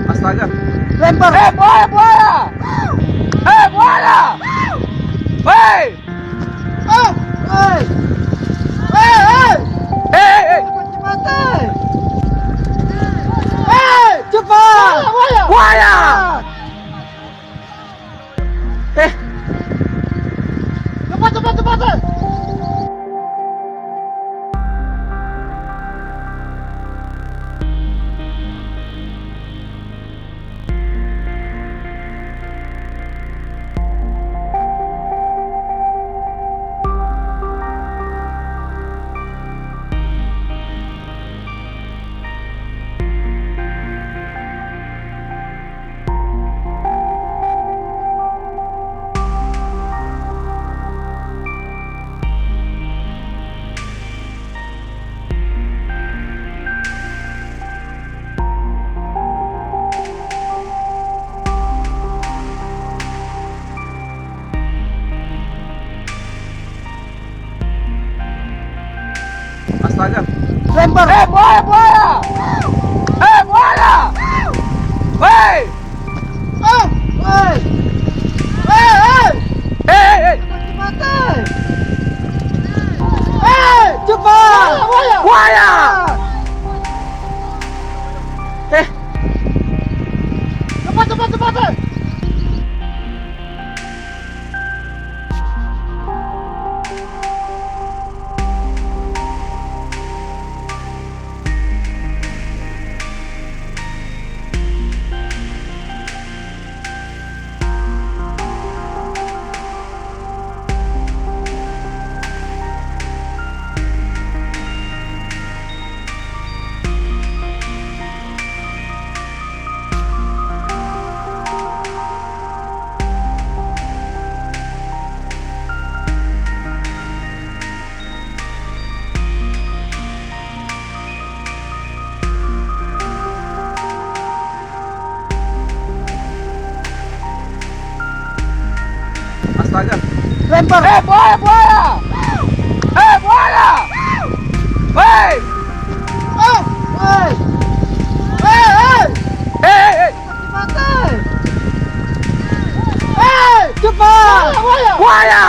Astaga. Lempar. Eh, buaya, buaya. Eh, buaya. Hei. Ah, hei. Hei, hei. Eh, eh. Cepat, cepat, eh. Hei, cepat. Buaya. Buaya. Eh, Cepat, cepat, cepat. Eh. Astaga. Lempar. Eh, buaya, buaya. Eh, buaya. Hei. Ah, hei. Hei, hei. Eh, eh. Cepat, cepat, eh. Hei, cepat. Buaya. Buaya. Eh, Cepat, cepat, cepat. Eh. Astaga. Lempar. Eh, buaya, buaya. Eh, buaya. Hei. Ah, hei. Hei, hei. Eh, eh. Cepat, cepat, eh. Hei, cepat. Buaya. Buaya.